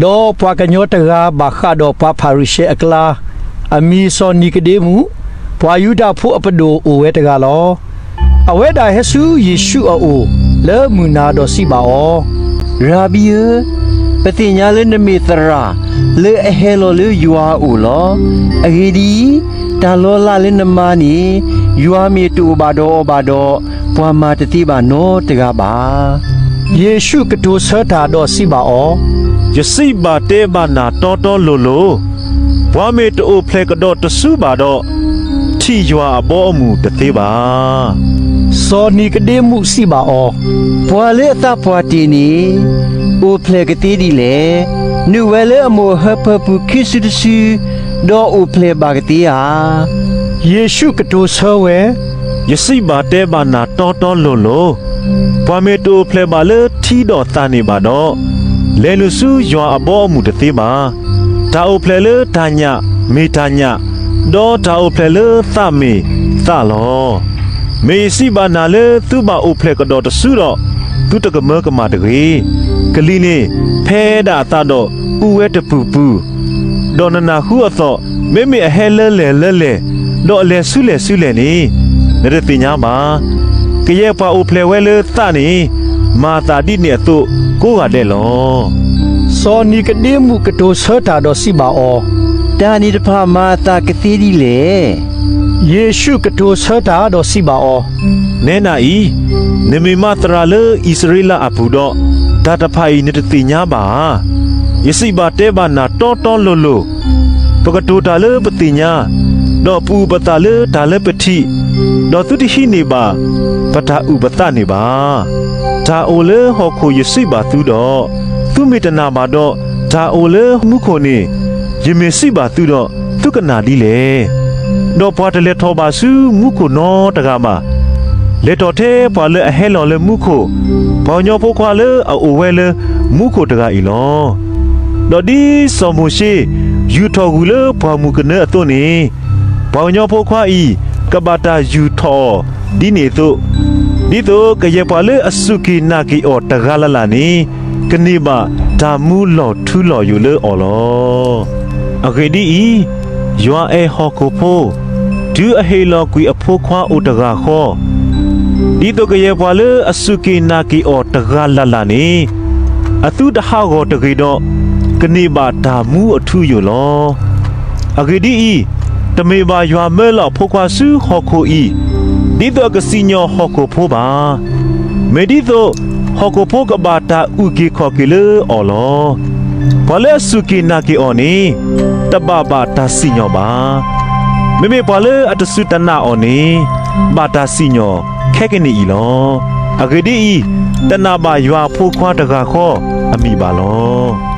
ဒီးပှၤကညီတဂၤဘၣ်ဃးဒီးပှၤဖၤရံၤၡဲအကျါ, အမံၤစီၤနံၤကဒ့မူး, ပှၤယူဒၤဖိအပဒိၣ်အိၣ်ဝဲတဂၤလီၤ. အဝဲဒၣ်ဟဲဆူယ့ၣ်ၡူးအအိၣ်လၢမုၢ်နၤဒီးစံးဘၣ်အီၤ, ရၤဘံဧၢ, ပသ့ၣ်ညါလၢနမ့ၢ်သရၣ်လၢအဟဲလီၤလၢယွၤအအိၣ်လီၤ. အဂ့ၢ်ဒ်အံၤ, တၢ်လီၤလးလၢနမၤန့ၣ် ယွၤမ့ၢ်တအိၣ်ဘၣ်ဒီးအီၤဘၣ်ဒီး, ပှၤမၤတသ့ဘၣ်နီတဂၤဘၣ်. ယ့ၣ်ၡူးကတိၤဆၢတၢ်ဒီးစံးဘၣ်အီၤ, ယစံးဘၣ်တဲဘၣ်နၤတီတီလိၤလိၤ, ပှၤမ့ၢ်တအိၣ်ဖျဲၣ်ကဒီးတစုဘၣ်ဒီး, ထံၣ်ယွၤအဘီအမုၢ်တသ့ဘၣ်. စီၤနံၤကဒ့မူးစံးဘၣ်အီၤ, ပှၤလၢအသးပှၢ်တ့ၢ်န့ၣ် အိၣ်ဖျဲၣ်ကသ့ဒ်လဲၣ်. နုာ်ဝဲလၢအမိၢ်အဟၢဖၢပူၤခံစုတစု, ဒီးအိၣ်ဖျဲၣ်ဘၣ်ကသ့ဧါ. ယ့ၣ်ၡူးကတိၤဆၢဝဲ, ယစံးဘၣ်တဲဘၣ်နၤတီတီလိၤလိၤ, ပှၤမ့ၢ်တအိၣ်ဖျဲၣ်ဘၣ်လၢထံဒီးသးန့ၣ်ဘၣ်ဒီး, လဲၤနုာ်ဆူယွၤအဘီအမုၢ်တသ့ဘၣ်. တၢ်အိၣ်ဖျဲၣ်လၢတၢ်ညၣ်မ့ၢ်တၢ်ညၣ်, ဒီးတၢ်အိၣ်ဖျဲၣ်လၢသးမ့ၢ်သးလီၤ. မ့ၢ်ယစံးဘၣ်နၤလၢ သုဘၣ်အိၣ်ဖျဲၣ်ကဒီးတစုဒီး, သုတကမၢကမၣ်တဂ့ၤ. ကလံၤန့ၣ်ဖဲဒၣ်အသးဒီးအူဝဲတပူၤပူၤ, ဒီးနနၢ်ဟူအသီၣ် မ့မ့ၢ်အဟဲလၢလဲၣ်လၢလဲၣ်, ဒီးအလဲၤဆူလဲၣ်ဆူလဲၣ်န့ၣ်, နတသ့ၣ်ညါဘၣ်. ကယဲၢ်ပှၤအိၣ်ဖျဲၣ်ဝဲလၢသးန့ၣ်, မၤအသးဒ်န့ၣ်အသိးကိးဂၤဒဲးလီၤ. စီၤနံၤကဒ့မူးကတိၤဆၢတၢ်ဒီးစံးဘၣ်အီၤ, တၢ်န့ၣ်တဖၣ်မၤအသးကသ့ဒ်လဲၣ်. ယ့ၣ်ၡူးကတိၤဆၢတၢ်ဒီးစံးဘၣ်အီၤ, နဲနၤအံၤ, နမ့ၢ်မးသရၣ်လၢအံၣ်စရ့လးအပူၤဒီး, တၢ်တဖၣ်အံၤနတသ့ၣ်ညါဘၣ်ဧါ. ယစံးဘၣ်တဲဘၣ်နၤတီတီလိၤလိၤ, ပကတိၤတၢ်လၢပသ့ၣ်ညါ, ဒီးပအုၣ်ပသးလၢတၢ်လၢပထံၣ်, ဒီးသုတဟံးန့ၢ်ဘၣ်ပတၢ်အုၣ်ပသးန့ၣ်ဘၣ်. တၢ်အိၣ်လၢဟီၣ်ခိၣ်ယစံးဘၣ်သုဒီး, သုမ့ၢ်တနာ်ဘၣ်ဒီး, တၢ်အိၣ်လၢမူခိၣ်န့ၣ် ယမ့ၢ်စံးဘၣ်သုဒီး, သုကနာ်ဒ်လဲၣ်. ဒီးပှၤတလဲၤထီၣ်ဘၣ်ဆူမူခိၣ်နီတဂၤဘၣ်. လဲၤထီၣ်ထဲပှၤလၢအဟဲလီၤလၢမူခိၣ်, ပှၤကညီဖိခွါလၢအအိၣ်ဝဲလၢမူခိၣ်တဂၤအံၤလီၤ. ဒီးဒ်စီၤမိၤၡ့ယူာ်ထီၣ်ဂူာ်လၢပှၢ်မုၢ်ကနၢအသိးန့ၣ်, ပှၤကညီဖိခွါအံၤ ကဘၣ်တၢ်ယူာ်ထီၣ်အီၤဒ်န့ၣ်အသိး, ဒ်သိးကယဲၢ်ပှၤလၢအစူၢ်က့ၤနာ်က့ၤအီၤတဂၤလၢ်လၢ်န့ၣ်, ကန့ၢ်ဘၣ်တၢ်မူလီၤထူလီၤယိာ်လၢအီၤလီၤ. အဂ့ၢ်ဒ်အံၤ, ယွၤအဲၣ်ဟီၣ်ခိၣ်ဖိ, တုၤအဟ့ၣ်လီၤကွံာ်အဖိခွါအိၣ်တဂၤဃီ, ဒ်သိးကယဲၢ်ပှၤလၢအစူၢ်က့ၤနာ်က့ၤအီၤတဂၤလၢ်လၢ်န့ၣ်, အသုတဟးဂီၤတဂ့ၤဒီး, ကန့ၢ်ဘၣ်တၢ်မူအထူအယိာ်လီၤ. အဂ့ၢ်ဒ်အံၤ, တမ့ၢ်ဘၣ်ယွၤမၢလီၤအဖိခွါဆူဟီၣ်ခိၣ်အံၤ, ဒ်သိးအကစံၣ်ညီၣ်ဟီၣ်ခိၣ်ဖိဘၣ်. မ့ၢ်ဒ်သိးဟီၣ်ခိၣ်ဖိကဘၣ်တၢ်အုၣ်က့ၤခီၣ်က့ၤလၢအီၤလီၤ. ပှၤလၢအစူၢ်က့ၤနာ်က့ၤအီၤန့ၣ်, တဘၣ်ဘၣ်တၢ်စံၣ်ညီၣ်ဘၣ်. မ့မ့ၢ်ပှၤလၢအတစူၢ်တနာ်အီၤန့ၣ်, ဘၣ်တၢ်စံၣ်ညီၣ်ခဲကနံၣ်အံၤလီၤ. အဂ့ၢ်ဒ်အံၤ, တနာ်ဘၣ်ယွၤအဖိခွါတဂၤဃီအမံၤဘၣ်လီၤ.